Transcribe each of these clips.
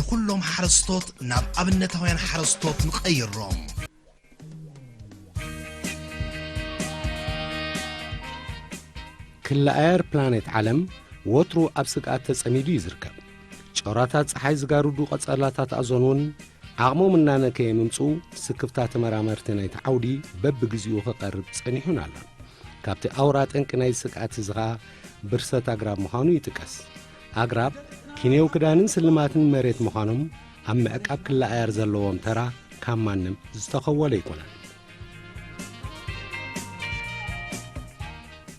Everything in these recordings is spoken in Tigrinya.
ኩሎም ሓረስቶት ናብ ኣብነታውያን ሓረስቶት ንቐይሮም። ክሊ ኣየር ፕላኔት ዓለም ወትሩ ኣብ ስግኣት ተጸሚዱ እዩ ዝርከብ። ጨውራታት ጸሓይ ዝጋርዱ ቀጸላታት ኣዞን እውን ዓቕሞም እናነከየ ምምጽኡ፣ ስክፍታ ተመራመርቲ ናይቲ ዓውዲ በብግዜኡ ክቐርብ ጸኒሑን ኣሎን። ካብቲ ኣውራ ጠንቂ ናይ ስግኣት እዚ ኸኣ ብርሰት ኣግራብ ምዃኑ ይጥቀስ። ኣግራብ ኪንዮው ክዳንን ስልማትን መሬት ምዃኖም ኣብ ምዕቃብ ክሊ ኣየር ዘለዎም ተራ ካብ ማንም ዝተኸወለ ኣይኮነን።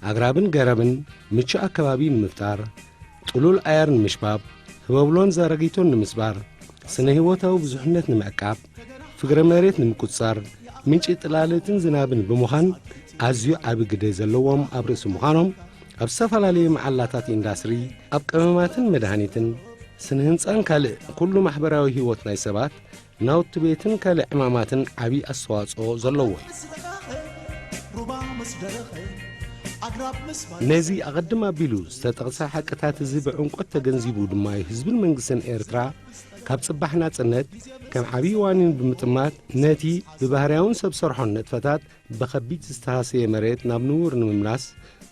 ኣግራብን ገረብን ምቹእ ኣከባቢ ንምፍጣር፣ ጥሉል ኣየር ንምሽባብ፣ ህበብሎን ዘረጊቶን ንምስባር፣ ስነ ህይወታዊ ብዙሕነት ንምዕቃብ፣ ፍግረ መሬት ንምቁጽጻር፣ ምንጪ ጥላለትን ዝናብን ብምዃን ኣዝዩ ዓቢ ግደ ዘለዎም ኣብ ርእሲ ምዃኖም፣ ኣብ ዝተፈላለዩ መዓላታት ኢንዳስትሪ፣ ኣብ ቀመማትን መድሃኒትን፣ ስነ ህንጻን ካልእ ኩሉ ማሕበራዊ ህይወት ናይ ሰባት ናውቲ ቤትን ካልእ ዕማማትን ዓቢ ኣስተዋጽኦ ዘለዎ እዩ። ሩባ ምስ ደረኸ፣ ኣግራብ ምስ ባረኸ፣ ነዚ ኣቐድም ኣቢሉ ዝተጠቕሰ ሓቅታት እዚ ብዕምቆት ተገንዚቡ ድማ እዩ ህዝብን መንግስትን ኤርትራ ካብ ጽባሕ ናጽነት ከም ዓቢ ዋኒን ብምጥማት ነቲ ብባህርያውን ሰብ ሰርሖን ንጥፈታት ብኸቢድ ዝተሃሰየ መሬት ናብ ንቡር ንምምላስ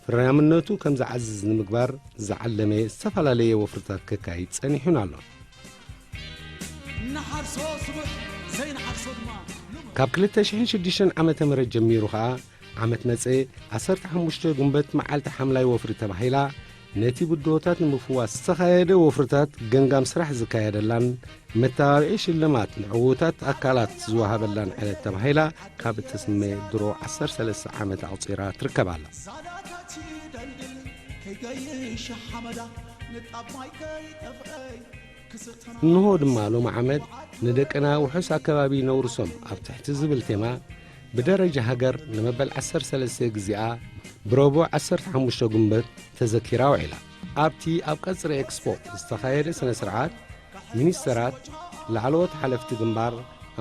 ፍርያምነቱ ከም ዝዓዝዝ ንምግባር ዝዓለመ ዝተፈላለየ ወፍርታት ከካይድ ጸኒሑን ኣሎን። ንሓርሶ ስቡሕ፣ ዘይንሓርሶ ድማ ልሙድ። ካብ ክልተ ሽሕን ሽዱሽተን ዓመተ ምህረት ጀሚሩ ኸኣ ዓመት መጸ ዓሰርተ ሓሙሽተ ጉንበት መዓልቲ ሓምላይ ወፍሪ ተባሂላ ነቲ ብድሆታት ንምፍዋስ ዝተኻየደ ወፍርታት ገምጋም ስራሕ ዝካየደላን መተባብዒ ሽልማት ንዕዉታት ኣካላት ዝወሃበላን ዕለት ተባሂላ ካብ እትስመ ድሮ ዓሰርተ ሰለስተ ዓመት ኣቑጺራ ትርከብ ኣላ። ዛዳታት ይደልድል ከይገይሽ ሓመዳ ንጣብ ማይ ከይጠፍአይ ክስእተና። እንሆ ድማ ሎሚ ዓመት ንደቅና ውሑስ ኣከባቢ ነውርሶም ኣብ ትሕቲ ዝብል ቴማ ብደረጃ ሃገር ንመበል ዓሰርተ ሰለስተ ግዜኣ ብረቡዕ ዓሰርተ ሓሙሽተ ጉንበት ተዘኪራ ውዒላ። ኣብቲ ኣብ ቀጽሪ ኤክስፖ ዝተኻየደ ስነ ስርዓት፣ ሚኒስተራት፣ ላዕለዎት ሓለፍቲ ግንባር፣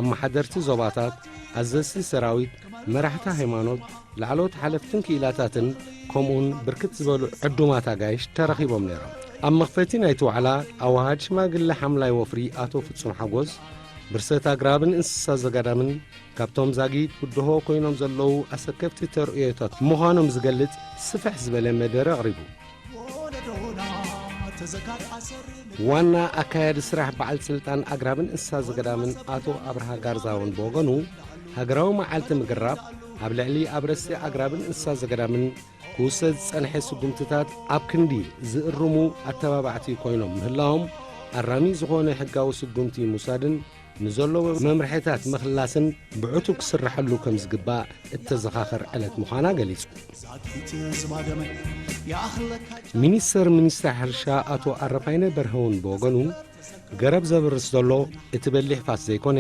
ኣመሓደርቲ ዞባታት፣ ኣዘዝቲ ሰራዊት፣ መራሕቲ ሃይማኖት፣ ላዕለዎት ሓለፍትን ክኢላታትን፣ ከምኡውን ብርክት ዝበሉ ዕዱማት ኣጋይሽ ተረኺቦም ነይሮም። ኣብ መኽፈቲ ናይቲ ዋዕላ፣ ኣዋሃድ ሽማግለ ሓምላይ ወፍሪ ኣቶ ፍጹም ሓጎስ፣ ብርሰት ኣግራብን እንስሳ ዘገዳምን ካብቶም ዛጊት ብድሆ ኮይኖም ዘለዉ ኣሰከፍቲ ተርእዮታት ምዃኖም ዝገልጽ ስፍሕ ዝበለ መደረ ኣቕሪቡ። ዋና ኣካያዲ ስራሕ በዓል ስልጣን ኣግራብን እንስሳ ዘገዳምን ኣቶ ኣብርሃ ጋርዛውን ብወገኑ፣ ሃገራዊ መዓልቲ ምግራብ ኣብ ልዕሊ ኣብረስቲ ኣግራብን እንስሳ ዘገዳምን ክውሰድ ዝጸንሐ ስጉምትታት ኣብ ክንዲ ዝእርሙ ኣተባባዕቲ ኮይኖም ምህላዎም፣ ኣራሚ ዝኾነ ሕጋዊ ስጉምቲ ምውሳድን ንዘሎ መምርሒታት ምኽላስን ብዕቱብ ክስርሐሉ ከም ዝግባእ እተዘኻኽር ዕለት ምዃና ገሊጹ። ሚኒስተር ሚኒስትሪ ሕርሻ ኣቶ ኣረፋይነ በርሀውን ብወገኑ፣ ገረብ ዘብርስ ዘሎ እቲ በሊሕ ፋስ ዘይኮነ፣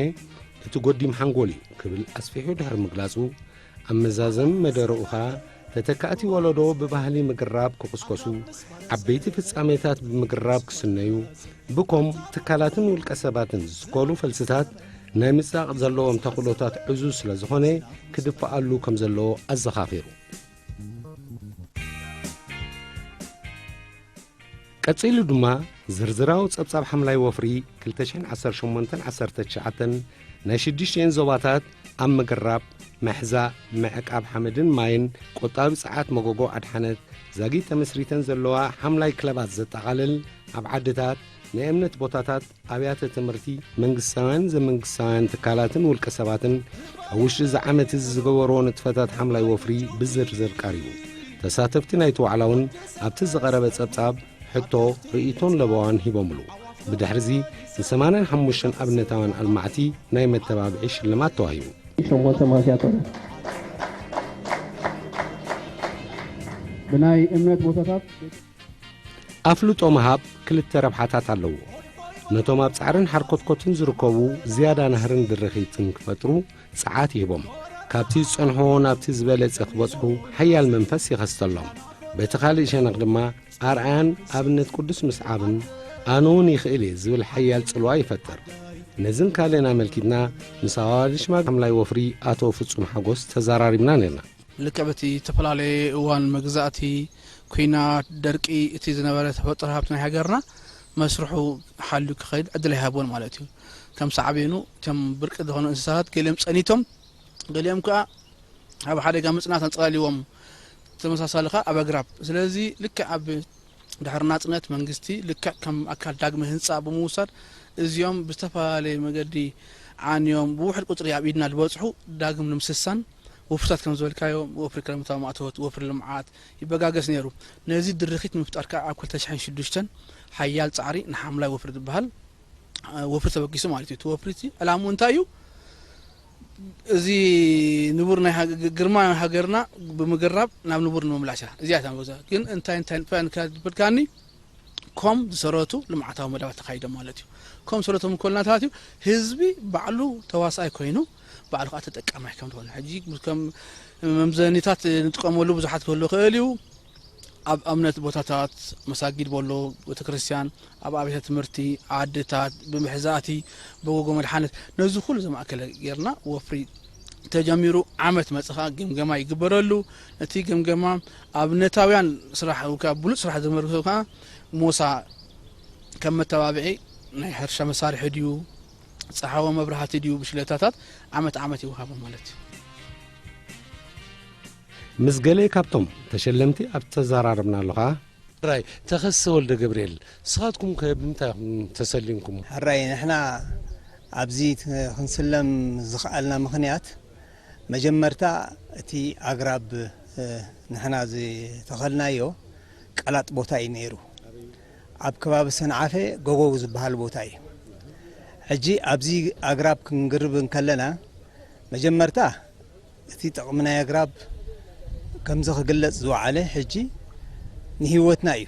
እቲ ጎዲም ሓንጎል እዩ ክብል ኣስፊሑ ድሕሪ ምግላጹ፣ ኣብ መዛዘሚ መደረኡ ኸኣ፣ ተተካእቲ ወለዶ ብባህሊ ምግራብ ክኹስኮሱ፣ ዓበይቲ ፍጻሜታት ብምግራብ ክስነዩ፣ ብኮም ትካላትን ውልቀ ሰባትን ዝስኮሉ ፈልስታት ናይ ምጽዳቕ ዘለዎም ተኽእሎታት ዕዙዝ ስለ ዝኾነ፣ ክድፍኣሉ ከም ዘለዎ ኣዘኻኺሩ። ቀጺሉ ድማ፣ ዝርዝራዊ ጸብጻብ ሓምላይ ወፍሪ ክልተ ሽሕን ዓሰርተ ሸሞንተን ዓሰርተ ትሽዓተን ናይ ሽዱሽቲኤን ዞባታት ኣብ ምግራብ፣ ምሕዛ፣ ምዕቃብ ሓመድን ማይን፣ ቆጣቢ ጸዓት መጎጎ ኣድሓነት ዛጊት ተመስሪተን ዘለዋ ሓምላይ ክለባት ዘጠቓልል፣ ኣብ ዓድታት፣ ናይ እምነት ቦታታት፣ ኣብያተ ትምህርቲ፣ መንግስታውያን ዘመንግስታውያን ትካላትን ውልቀ ሰባትን ኣብ ውሽጢ እዚ ዓመት እዚ ዝገበርዎ ንጥፈታት ሓምላይ ወፍሪ ብዝርዝር ቀሪቡ። ተሳተፍቲ ናይቲ ዋዕላ እውን ኣብቲ ዝቐረበ ጸብጻብ ሕቶ፣ ርእይቶን ለበዋን ሂቦምሉ። ብድሕርዚ ንሰማንያን ሓሙሽተን ኣብነታውያን ኣልማዕቲ ናይ መተባብዒ ሽልማት ተዋሂቡ። ሸሞንተ ማስያቶረ ብናይ እምነት ቦታታት ኣፍልጦ ምሃብ ክልተ ረብሓታት ኣለዎ። ነቶም ኣብ ጻዕርን ሓርኮትኮትን ዝርከቡ ዝያዳ ናህርን ድርኺትን ክፈጥሩ ጸዓት ይህቦም። ካብቲ ዝጸንሕዎ ናብቲ ዝበለጸ ክበጽሑ ሓያል መንፈስ ይኸስተሎም። በቲ ካልእ ሸነኽ ድማ ኣርኣያን ኣብነት ቅዱስ ምስዓብን ኣነ እውን ይኽእል እየ ዝብል ሓያል ጽልዋ ይፈጥር። ነዝን ካልእን ኣመልኪትና ምስ ኣዋልድ ሽማግ ሓምላይ ወፍሪ ኣቶ ፍጹም ሓጎስ ተዘራሪብና ነርና። ልክዕ በቲ ዝተፈላለየ እዋን መግዛእቲ፣ ኲናት፣ ደርቂ፣ እቲ ዝነበረ ተፈጥሮ ሃብቲ ናይ ሃገርና መስርሑ ሓልዩ ክኸይድ ዕድል ኣይሃቦን ማለት እዩ። ከም ሳዕቤኑ እቶም ብርቂ ዝኾኑ እንስሳታት ገሊኦም ጸኒቶም፣ ገሊኦም ከኣ ኣብ ሓደጋ ምጽናት ኣንጸላልዎም። ተመሳሳሊ ከኣ ኣብ ኣግራብ። ስለዚ ልክዕ ኣብ ድሕሪ ናጽነት መንግስቲ ልክዕ ከም ኣካል ዳግመ ህንጻ ብምውሳድ እዚኦም ብዝተፈላለየ መገዲ ዓንዮም ብውሕድ ቁጽሪ ኣብ ኢድና ዝበጽሑ ዳግም ንምስሳን ወፍርታት ከም ዝበልካዮ ወፍሪ ክረምታዊ ማእቶት፣ ወፍሪ ልምዓት ይበጋገስ ነይሩ። ነዚ ድርኺት ንምፍጣር ከኣ ኣብ ክልተ ሽሕን ሽዱሽተን ሓያል ጻዕሪ ንሓምላይ ወፍሪ ዝበሃል ወፍሪ ተበጊሱ ማለት እዩ። እቲ ወፍሪ እቲ ዕላምኡ እንታይ እዩ? እዚ ንቡር ናይ ሃገ-፣ ግርማ ናይ ሃገርና ብምግራብ ናብ ንቡር ንምምላሻ። እዚኣ እታ መግዛ። ግን እንታይ እንታይ ንጥፈ ንካ-፣ ትብልካኒ? ኮም ዝሰረቱ ልምዓታዊ መደባት ተኻይዶም ማለት እዩ። ኮም ዝሰረቶም እንኮልናታት እዩ። ህዝቢ ባዕሉ ተዋሳኣይ ኮይኑ፣ ባዕሉ ከዓ ተጠቃማይ ከም ዝኾነ። ሕጂ ከም መምዘኒታት ንጥቀመሉ ብዙሓት ክህሉ ይኽእል እዩ። ኣብ እምነት ቦታታት፣ መሳጊድ በሎ፣ ቤተክርስትያን፣ ኣብ ኣብያተ ትምህርቲ፣ ዓድታት፣ ብምሕዛእቲ፣ በጎጎ መድሓነት፣ ነዚ ኩሉ ዘማእከለ ጌርና ወፍሪ ተጀሚሩ ዓመት መጽኻ ግምገማ ይግበረሉ። እቲ ግምገማ ኣብነታውያን ስራሕ ወይ ከዓ ብሉጽ ስራሕ ዘመርክቱ ከዓ ሞሳ ከም መተባብዒ ናይ ሕርሻ መሳርሒ ድዩ፣ ጸሓዎ መብራህቲ ድዩ፣ ብሽለታታት ዓመት ዓመት ይወሃቦ ማለት እዩ። ምስ ገለ ካብቶም ተሸለምቲ ኣብ ተዘራረብናሉ ኸኣ፣ ራይ ተኸስተ ወልደ ገብርኤል፣ ንስኻትኩም ከ ብምንታይ ኢኹም ተሰሊምኩም? ሕራይ ንሕና ኣብዚ ክንስለም ዝኸኣልና ምኽንያት፣ መጀመርታ እቲ ኣግራብ ንሕና ዝተኸልናዮ ቀላጥ ቦታ እዩ ነይሩ። ኣብ ከባቢ ሰንዓፈ ጎጎ ዝበሃል ቦታ እዩ። ሕጂ ኣብዚ ኣግራብ ክንግርብ እንከለና፣ መጀመርታ እቲ ጥቕሚ ናይ ኣግራብ ከምዚ ክግለጽ ዝወዓለ ሕጂ ንህይወትና እዩ።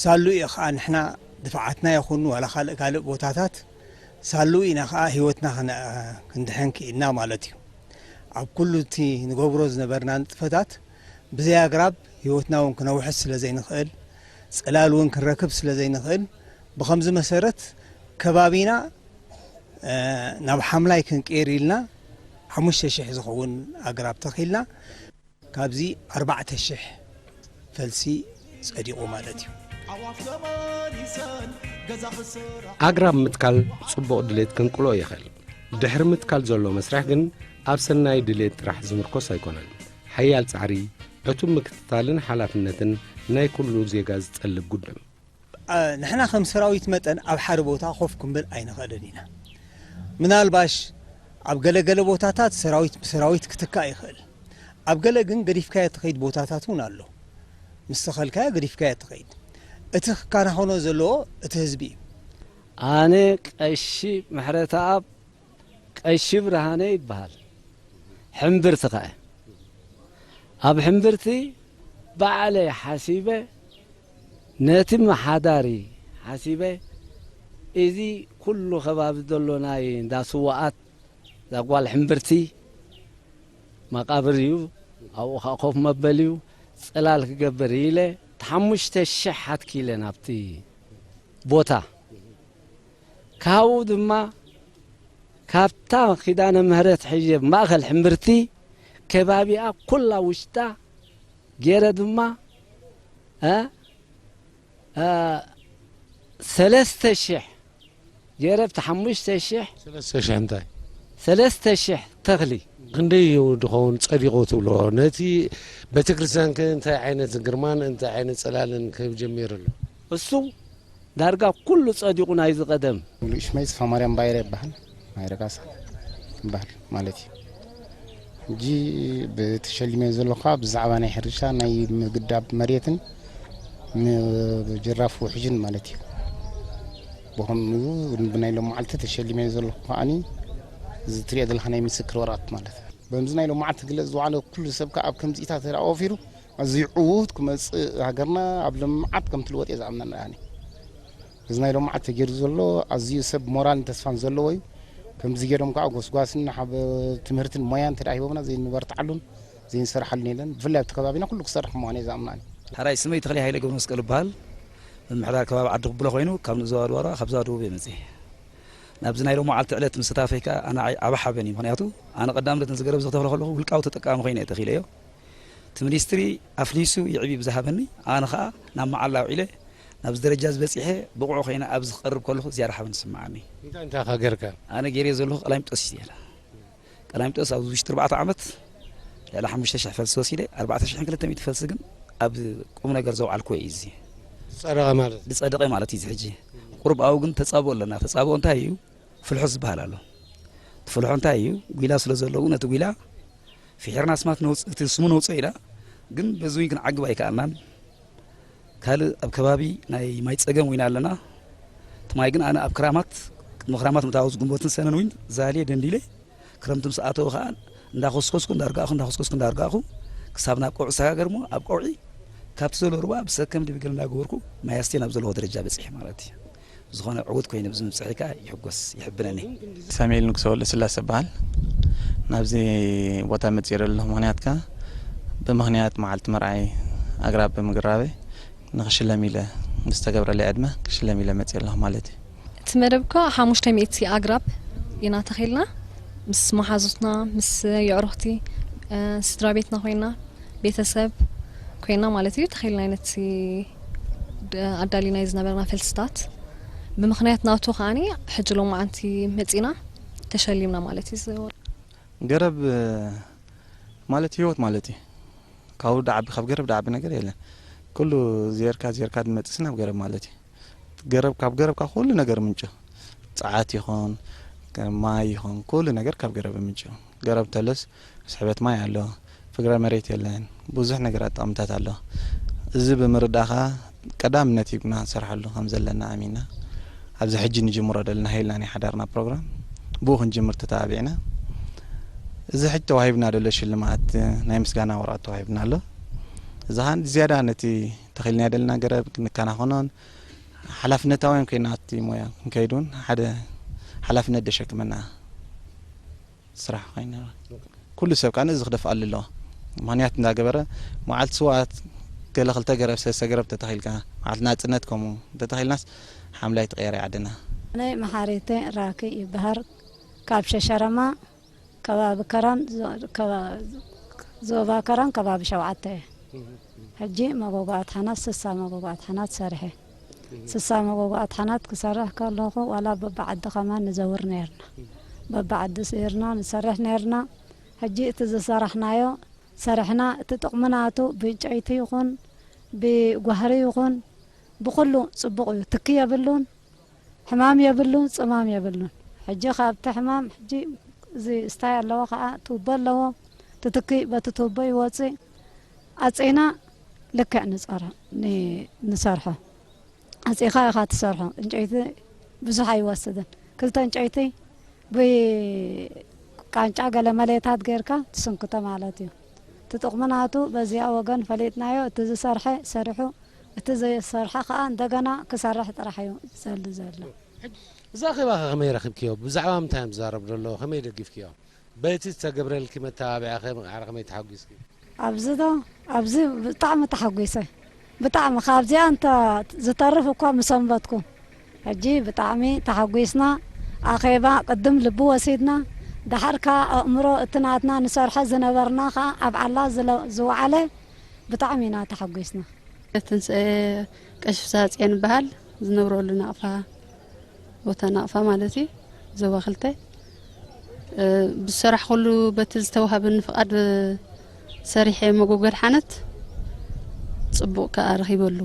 ሳሉ እዩ ኸኣ ንሕና ድፍዓትና ይኹን ዋላ ካልእ ካልእ ቦታታት ሳሉ ኢና ኸኣ ህይወትና ክነ-፣ ክንድሕን ክኢልና ማለት እዩ። ኣብ ኩሉ እቲ ንገብሮ ዝነበርና ንጥፈታት ብዘይ ኣግራብ ህይወትና እውን ክነውሕስ ስለ ዘይንኽእል፣ ጽላል እውን ክንረክብ ስለ ዘይንኽእል፣ ብኸምዚ መሰረት ከባቢና ናብ ሓምላይ ክንቅይር ኢልና ሓሙሽተ ሽሕ ዝኸውን ኣግራብ ተኺልና፣ ካብዚ ኣርባዕተ ሽሕ ፈልሲ ጸዲቑ ማለት እዩ። ኣግራብ ምትካል ጽቡቕ ድሌት ከንቅልኦ ይኽእል። ድሕሪ ምትካል ዘሎ መስርሕ ግን ኣብ ሰናይ ድሌት ጥራሕ ዝምርኮስ ኣይኮነን። ሓያል ጻዕሪ፣ ዕቱብ ምክትታልን ሓላፍነትን ናይ ኩሉ ዜጋ ዝጠልብ ጉዳይ። ንሕና ከም ሰራዊት መጠን ኣብ ሓደ ቦታ ኮፍ ክንብል ኣይንኽእልን ኢና። ምናልባሽ ኣብ ገለገለ ቦታታት ሰራዊት ብሰራዊት ክትካእ ይኽእል። ኣብ ገለ ግን ገዲፍካዮ ትኸይድ ቦታታት እውን ኣሎ። ምስ ተኸልካዮ ገዲፍካዮ ትኸይድ። እቲ ክከናኸኖ ዘለዎ እቲ ህዝቢ እዩ። ኣነ ቀሺ ምሕረተኣብ ቀሺ ብርሃነ ይበሃል። ሕምብርቲ ከኣ ኣብ ሕምብርቲ ባዕለይ ሓሲበ ነቲ መሓዳሪ ሓሲበ እዚ ኩሉ ከባቢ ዘሎ ናይ እንዳ ስዋኣት እዛ ጓል ሕምብርቲ መቓብር እዩ ኣብኡ ከዓ ኮፍ መበል እዩ ጽላል ክገብር ኢለ ሓሙሽተ ሽሕ ኣትኪለ ናብቲ ቦታ ካብኡ ድማ ካብታ ኪዳነ ምህረት ሕጀብ ማእኸል ሕምብርቲ ከባቢኣ ኩላ ውሽጣ ገይረ ድማ እ እ ሰለስተ ሽሕ ገይረ ብቲ ሓሙሽተ ሽሕ ሰለስተ ሽሕ እንታይ ሰለስተ ሽሕ ተኽሊ ክንደይ እዩ ድኸውን ጸዲቑ ትብሎ ነቲ ቤተክርስትያን ከ እንታይ ዓይነት ግርማን እንታይ ዓይነት ጽላልን ክህብ ጀሚሩ ኣሎ እሱ ዳርጋ ኩሉ ጸዲቑ ናይዚ ቀደም። ሙሉእ ሽመይ ጽፋ ማርያም ባይረ ይበሃል። ማይረ ካሳ ይበሃል ማለት እዩ። ሕጂ ብተሸሊመ ዘለኹ ብዛዕባ ናይ ሕርሻ ናይ ምግዳብ መሬትን ምጅራፍ ውሕጅን ማለት እዩ። ብኸምኡ ብናይ ሎም መዓልቲ ተሸሊመ ዘለኹ ከዓኒ እዚ ትሪኦ ዘለኻ ናይ ምስክር ወረቐት ማለት እዩ። በምዚ ናይ ሎም መዓልቲ ክግለጽ ዝወዓለ ኩሉ ሰብ ከኣ ኣብ ከምዚኢታት ተደኣ ወፊሩ ኣዝዩ ዕዉት ክመጽእ፣ ሃገርና ኣብ ልምዓት ከም ትልወጥ እየ ዝኣምን ኣነ። እዚ ናይ ሎምዓት ተገይሩ ዘሎ ኣዝዩ ሰብ ሞራልን ተስፋን ዘለዎ እዩ። ከምዚ ገይሮም ከዓ ጎስጓስን ሓበ-፣ ትምህርትን ሞያን እንተ ደኣ ሂቦምና ዘይንበርትዓሉን ዘይንሰርሓሉን የለን። ብፍላይ ኣብቲ ከባቢና ኩሉ ክሰርሕ ምዃኑ እየ ዝኣምን ኣነ። ሕራይ ስመይ ተኽለ ሃይለ ገብረመስቀል እበሃል። ምምሕዳር ከባቢ ዓዲ ቁብሎ ኮይኑ ካብ ንእዞ ኣድዋራ ካብዛ ደቡብ እየ መፅእ። ናብዚ ናይ ሎምዓልቲ ዕለት ምስታፈይ ከዓ ኣነ ዓቢ ሓበን እዩ። ምኽንያቱ ኣነ ቀዳምነት ነዚ ገረብ እዚ ክተኽሎ ከለኹ ውልቃዊ ተጠቃሚ ኮይነ እየ ተኺለዮ። እቲ ሚኒስትሪ ኣፍሊሱ ይዕቢ ብዝሃበኒ ኣነ ኸኣ ናብ መዓላ ኣውዒለ ናብዚ ደረጃ ዝበፂሐ ብቑዕ ኮይነ ኣብዚ ክቐርብ ከለኹ ዝያዳ ሓበን ዝስምዓኒ። እንታይ እንታይ ኢኻ ጌርካ? ኣነ ገይረ ዘለኹ ቀላሚጦስ እዩ። ቀላሚጦስ ኣብዚ ውሽጢ ኣርባዕተ ዓመት ልዕሊ ሓሙሽተ ሽሕ ፈልሲ ወሲደ፣ ኣርባዕተ ሽሕን ክልተ ሚእቲ ፈልሲ ግን ኣብ ቁም ነገር ዘውዓልኩዎ እዩ። እዚ ዝጸደቐ ማለት? ዝጸደቐ ማለት እዩ። እዚ ሕጂ ቁሩብ ኣብኡ ግን ተጻብኦ ኣለና። ተጻብኦ እንታይ እዩ? ፍልሖ ዝበሃል ኣሎ። እቲ ፍልሖ እንታይ እዩ? ጒላ ስለ ዘለዉ ነቲ ጒላ ፍሒርና ስማት ነውጽ-፣ እቲ ስሙ ነውጽኦ ኢና። ግን በዚ እውን ክንዓግብ ኣይከኣልናን። ካልእ ኣብ ከባቢ ናይ ማይ ጸገም ዊና ኣለና። እቲ ማይ ግን ኣነ ኣብ ክራማት፣ ቅድሚ ክራማት ምእታው ግንቦትን ሰነን ዊን ዛልየ ደንዲለ ክረምቲ ምስ ኣተወ ኸኣ እንዳኾስኮስኩ እንዳርጋእኹ፣ እንዳኾስኮስኩ እንዳርጋእኹ ክሳብ ናብ ቀውዒ ዝሰጋገር እሞ ኣብ ቀውዒ ካብቲ ዘሎ ሩባ ብሰከም ድብግል እንዳገበርኩ ማይ ኣስትየ ናብ ዘለዎ ደረጃ በጺሐ ማለት እዩ። ዝኾነ ዕዉት ኮይነ ብዚ ምብጽሐይ ከኣ ይሕጎስ፣ ይሕብነኒ። ሳሙኤል ንጉሰ ወልደስላሰ እበሃል። ናብዚ ቦታ መጽየ ዘለኹ ምኽንያት ከኣ ብምኽንያት መዓልቲ መርዓይ ኣግራብ ብምግራበይ ንኽሽለም ኢለ፣ ምስ ተገብረለይ ዕድመ ክሽለም ኢለ መጽየ ኣለኹ ማለት እዩ። እቲ መደብ እኳ ሓሙሽተ ሚእቲ ኣግራብ ኢና ተኺልና፣ ምስ መሓዙትና፣ ምስ የዕሩኽቲ፣ እ፣ ስድራ ቤትና ኮይና፣ ቤተሰብ ኮይና ማለት እዩ፣ ተኺልና ነቲ ድ-፣ ኣዳሊናዮ ዝነበርና ፈልስታት። ብምኽንያት ናቱ ከኣኒ ሕጂ ሎማዓንቲ መጺና ተሸሊምና ማለት እዩ። ገረብ፣ እ፣ ማለት ህይወት ማለት እዩ። ካብኡ ደዓቢ፣ ካብ ገረብ ደዓቢ ነገር የለን። ኩሉ ዜርካ፣ ዜርካ ዝመጽእ ናብ ገረብ ማለት እዩ። ገረብ፣ ካብ ገረብ ካብ ኩሉ ነገር ምንጩ። ጸዓት ይኹን፣ ማይ ይኹን፣ ኩሉ ነገር ካብ ገረብ ምንጩ። ገረብ ተለስ ስሕበት ማይ ኣሎ፣ ፍግረ መሬት የለን፣ ብዙሕ ነገራት ጠቕምታት ኣሎ። እዚ ብምርዳእኻ ቀዳምነት ሂብና ክንሰርሐሉ ከም ዘለና ኣሚና፣ ኣብዚ ሕጂ ንጅምሮ ዘለና ሃይልና ናይ ሓዳርና ፕሮግራም ብኡ ክንጅምር ተተባቢዕና። እዚ ሕጂ ተዋሂብና ዘሎ ሽልማት ናይ ምስጋና ወረቐት ተዋሂብና ኣሎ። እዚ ኸኣ ዝያዳ ነቲ ተኺልናዮ ዘለና ገረብ ክንከናኸኖን ሓላፍነታውያን ኮይና ኣብቲ ሞያ ክንከይድ እውን ሓደ ሓላፍነት ዘሸክመና ስራሕ ኮይኑ። ኩሉ ሰብ ከኣ ነዚ ክደፍኣሉ ኣለዎ። ምኽንያት እንዳገበረ መዓልቲ ስውኣት ገለ ክልተ ገረብ ሰለስተ ገረብ ተተኺልካ፣ መዓልቲ ናጽነት ከምኡ እንተተኺልናስ ሓምላይ ትቐየር እያ ዓድና። ኣነ መሓሪት ራኪ ይበሃል። ካብ ሸሸረማ ከባቢ ከራን ዞ-፣ ከባ-፣ ዞባ ከራን ከባቢ ሸውዓተ እየ። ሕጂ መጎጎ ኣድሓናት፣ ስሳ መጎጎ ኣድሓናት ሰሪሐ። ስሳ መጎጎ ኣድሓናት ክሰርሕ ከለኹ ዋላ በብዓዲ ከማን ንዘውር ነይርና። በብዓዲ ስኢርና ንሰርሕ ነይርና። ሕጂ እቲ ዝሰራሕናዮ ሰሪሕና፣ እቲ ጥቕሚ ናቱ ብዕንጨይቲ ይኹን ብጓህሪ ይኹን ብኹሉ ጽቡቕ እዩ። ትኪ የብሉን። ሕማም የብሉን፣ ጽማም የብሉን። ሕጂ ካብቲ ሕማም ሕጂ እዚ ስታይ ኣለዎ ከኣ ቱቦ ኣለዎ። ትትኪ በቲ ቱቦ ይወጽእ። ኣጺና ልክዕ ንጸር-፣ ን-፣ ንሰርሖ። ኣጺኻ ኢኻ ትሰርሖ። ዕንጨይቲ ብዙሕ ኣይወስድን። ክልተ ዕንጨይቲ ብቃንጫ ገለ መሌታት ጌርካ ትስንክቶ ማለት እዩ። እቲ ጥቕሚ ናቱ በዚኣ ወገን ፈሊጥናዮ። እቲ ዝሰርሐ ሰሪሑ፣ እቲ ዘይሰርሐ ከኣ እንደገና ክሰርሕ ጥራሕ እዩ ዘሊ ዘሎ። እዚ ኣኼባ ከ ከመይ ረኺብክዮ? ብዛዕባ ምንታይ እዮም ዝዛረቡ ዘለዉ? ከመይ ደጊፍክዮ? በቲ ዝተገብረልኪ መተባብዒ ከ ማዕረ ከመይ ተሓጒስኪ? ኣብዚ ዶ? ኣብዚ ብጣዕሚ ተሓጒሰ። ብጣዕሚ ካብዚኣ እንተ ዝተርፍ እኳ ምሰንበትኩ። ሕጂ ብጣዕሚ ተሓጒስና። ኣኼባ ቅድም ልቢ ወሲድና፣ ደሓር ከኣ ኣእምሮ እቲ ናትና ንሰርሖ ዝነበርና ከኣ ኣብ ዓላ ዝለ-፣ ዝወዓለ ብጣዕሚ ኢና ተሓጒስና። ትንስኤ ቀሺ ፍስሃጽዮን ይበሃል። ዝነብረሉ ናቕፋ፣ ቦታ ናቕፋ ማለት እዩ፣ ዞባ ክልተ። እ፣ ብዝሰራሕኩሉ በቲ ዝተዋህበኒ ፍቓድ ሰሪሐ መጎጎ ኣድሓነት ጽቡቕ ከኣ ረኺበሉ።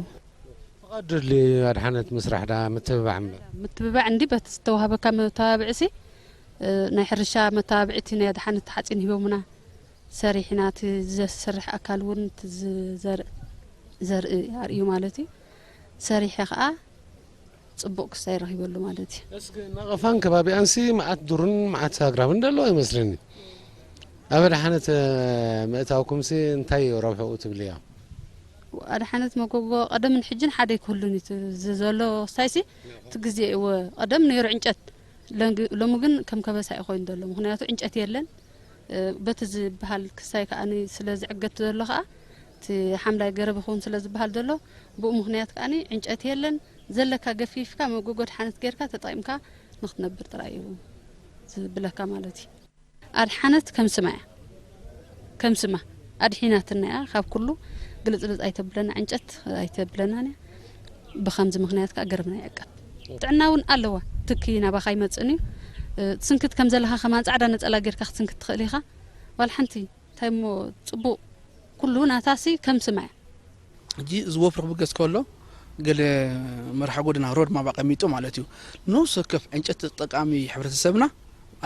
ፍቓድ ድልዩ ኣድሓነት ምስራሕ ደኣ ምትብባዕ እምበር። ምትብባዕ እንዲ በቲ ዝተዋህበካ መተባብዒሲ፣ እ፣ ናይ ሕርሻ መተባብዒቲ ናይ ኣድሓነት ሓጺን ሂቦምና። ሰሪሕና እቲ ዘሰርሕ ኣካል እውን እቲ ዝዘርእ ዘርኢ ኣርእዩ ማለት እዩ። ሰሪሐ ከኣ ጽቡቕ ክስታይ ረኺበሉ ማለት እዩ። እስኪ ናቕፋን ከባቢኣንሲ መዓት ዱርን መዓት ኣግራብን ደለዎ ይመስለኒ። ኣብ ኣድሓነት ምእታውኩምሲ እንታይ እዩ ረብሕኡ ትብልዮ? ኣድሓነት መጎጎ ቀደምን ሕጅን ሓደ ኣይክህሉን እዩ። እቲ ዘሎ ክስታይሲ እቲ ግዜ እወ ቀደም ነይሩ ዕንጨት፣ ለንግ-፣ ሎሚ ግን ከም ከበሳ እዩ ኮይኑ ዘሎ። ምኽንያቱ ዕንጨት የለን። እ፣ በቲ ዝበሃል ክስታይ ከኣ ስለ ዝዕገት ዘሎ ከኣ፣ እቲ ሓምላይ ገረብ ይኸውን ስለ ዝበሃል ዘሎ፣ ብኡ ምኽንያት ከኣ ዕንጨት የለን። ዘለካ ገፊፍካ መጎጎ ኣድሓነት ጌርካ ተጠቒምካ ንኽትነብር ጥራይ እዩ ዝብለካ ማለት እዩ። ኣድሓነት ከም ስማ እያ። ከም ስማ ኣድሒናትና እያ። ካብ ኩሉ ግልጽልጽ ኣይተብለና፣ ዕንጨት ኣይተብለናን እያ። ብኸምዚ ምኽንያት ከኣ ገረብና ይዕቀብ። ጥዕና እውን ኣለዋ። ትኪ ናባኻ ይመጽእን እዩ። እ፣ ትስንክት ከም ዘለኻ ከማን ጻዕዳ ነጸላ ጌርካ ክትስንክት ትኽእል ኢኻ። ዋላ ሓንቲ እንታይ እሞ ጽቡቕ ኩሉ ናታሲ ከም ስማ እያ። ሕጂ እዚ ወፍሪ ክብገስ ከሎ ገለ መርሓ ጎደና ሮድ ማፕ ኣቐሚጡ ማለት እዩ። ንነፍሲ ወከፍ ዕንጨይቲ ተጠቃሚ ሕብረተሰብና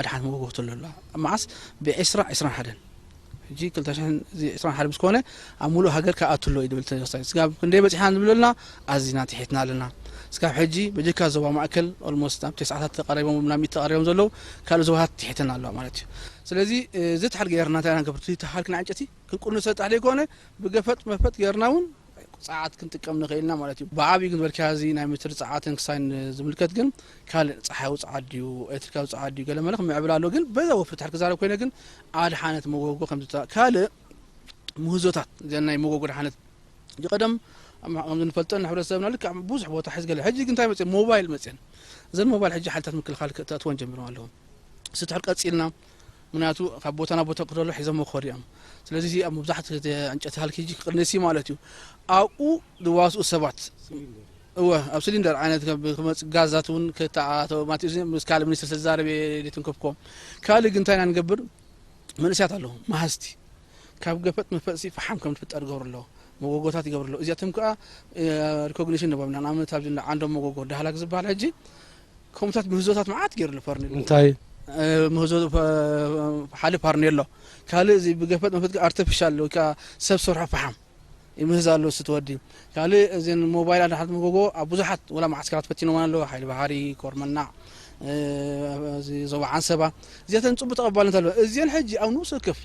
ኣድሓን መጎጎ ተሎ ኣሎ። መዓስ? ብዒስራ፣ ዒስራን ሓደን። ሕጂ ክልተ ሽሕን እዚ ዒስራን ሓደን ምስ ኮነ ኣብ ሙሉእ ሃገር ክኣቱ ኣሎ እዩ ዝብል ተወሳኺ። ስጋብ ክንደይ በጺሕና ንብለልና ኣዚና ትሒትና ኣለና። ስጋብ ሕጂ በጀካ ዞባ ማእከል ኦልሞስት ኣብ ተስዓታት ተቓሪቦም፣ ናብ ሚእቲ ተቓሪቦም ዘለዉ ካልእ ዞባታት ትሒተን ኣለዋ ማለት እዩ። ስለዚ፣ እ፣ እዚ ተሓል ገይርና እንታይ ኢና ንገብር? እቲ ተሃልክና ዕንጨይቲ ክንቁንሶ ጥራሕ ዘይኮነ ብገፈጥ መፈጥ ገይርና እውን ጸዓት ክንጥቀም ንኽእል ኢና ማለት እዩ። ብዓብዩ ግን ዝበልካዮ እዚ ናይ ሜትር ጸዓትን ክሳይን ዝምልከት ግን ካልእ ጸሓያዊ ጸዓት ድዩ፣ ኤሌክትሪካዊ ጸዓት ድዩ፣ ገለ መለ ክምዕብል ኣሎ። ግን በዛ ወፍሪ ተሓል ክዛረብ ኮይነ ግን ኣድሓነት መጎጎ ከም ዝተ-፣ ካልእ ምህዞታት እዘን ናይ መጎጎ ኣድሓነት ቀደም ኣብ ማ-፣ ከም ዝንፈልጠን ሕብረተሰብና ልክዕ ብዙሕ ቦታ ሕዚ ገለ ሕጂ ግን እንታይ መጽየን? ሞባይል መጽየን። እዘን ሞባይል ሕጂ ሓይልታት ምክልኻል ክእተትወን ጀሚሮም ኣለዉ። ስቱሐል ቀጺልና፣ ምኽንያቱ ካብ ቦታ ናብ ቦታ ክደሎ ሒዞም መኸዱ እዮም። ስለዚ ኣብ መብዛሕትኡ እቲ ዕንጨይቲ ሃልኪ ሕጂ ክቕንስ እዩ ማለት እዩ። ኣብኡ ዝዋስኡ ሰባት፣ እወ፣ ኣብ ሲሊንደር ዓይነት ከብ-፣ ክመጽእ ጋዛት እውን ክተኣተው ማለት እዩ። እዚ ምስ ካልእ ሚኒስትር ዝተዛረበ ሌትን ከብኮም። ካልእ ግን እንታይ ኢና ንገብር? መንእሰያት ኣለዉ፣ መሃዝቲ። ካብ ገፈጥ መፈጥሲ ፈሓም ከም ዝፍጠር ይገብሩ ኣለዉ። መጎጎታት ይገብሩ ኣለዉ። እዚኣቶም ከኣ፣ እ፣ ሪኮግኒሽን ንቦምና። ንኣብነት ኣብዚ እንዳ ዓንዶም መጎጎ ዳህላክ ዝበሃል ሕጂ ከምኡታት ምህዞታት መዓት ገይሩ ኣሎ ፈርኔሎ። እንታይ? እ፣ ምህዞ ፈ-፣ ሓደ ፋርኔሎ። ካልእ እዚ ብገፈጥ መፈጥ ኣርቲፊሻል ወይ ከኣ ሰብ ሰርሖ ፈሓም ይምህዝ ኣሎ እቲ ወዲ። ካልእ እዘን ሞባይል ኣድሓነት መጎጎ ኣብ ብዙሓት ወላ መዓስከራት ፈቲኖም ኣለዉ። ሓይሊ ባሕሪ፣ ኮርመናዕ፣ እ፣ እዚ ዞባ ዓንሰባ፣ እዚኣተን ጽቡቕ ተቐባልነት ኣለዎ። እዚአን ሕጂ ኣብ ንኡስ ወከፍ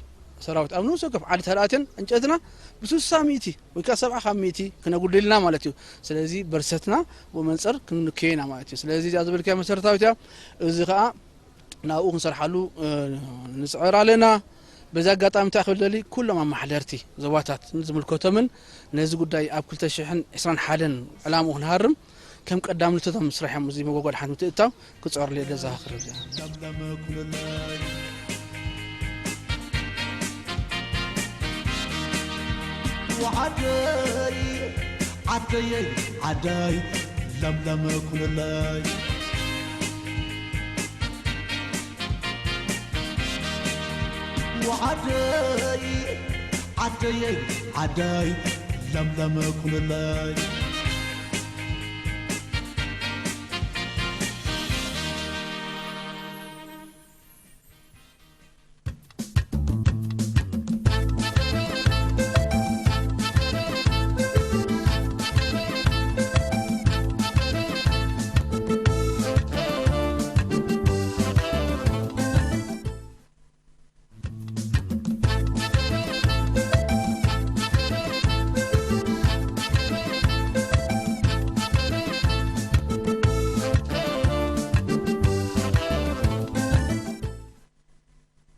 ሰራዊት፣ ኣብ ንኡስ ወከፍ ዓዲ ተኣትየን ዕንጨትና ብስሳ ሚእቲ ወይ ከኣ ሰብዓ ካብ ሚእቲ ክነጉድል ኢና ማለት እዩ። ስለዚ በርሰትና ብኡ መንጸር ክንንከዮ ኢና ማለት እዩ። ስለዚ እዚኣ ዝበልካያ መሰረታዊት እያ። እዚ ከኣ ናብኡ ክንሰርሓሉ፣ እ፣ ንጽዕር ኣለና። በዚ ኣጋጣሚ እንታይ ክብል ደሊ፣ ኩሎም ኣመሓደርቲ ዞባታት ዝምልከቶምን ነዚ ጉዳይ ኣብ ክልተ ሽሕን ዕስራን ሓደን ዕላምኡ ክንሃርም ከም ቀዳምነቶም ስራሖም እዚ መጎጎ ኣድሓነት ምትእትታው ክጽዕርሉ እየ ዘዘኻኽር። ዓደይ ዓደይ ዓደይ ለምለም ኩልለይ ዓደይ ዓደይ ዓደይ ለምለም ኩልለይ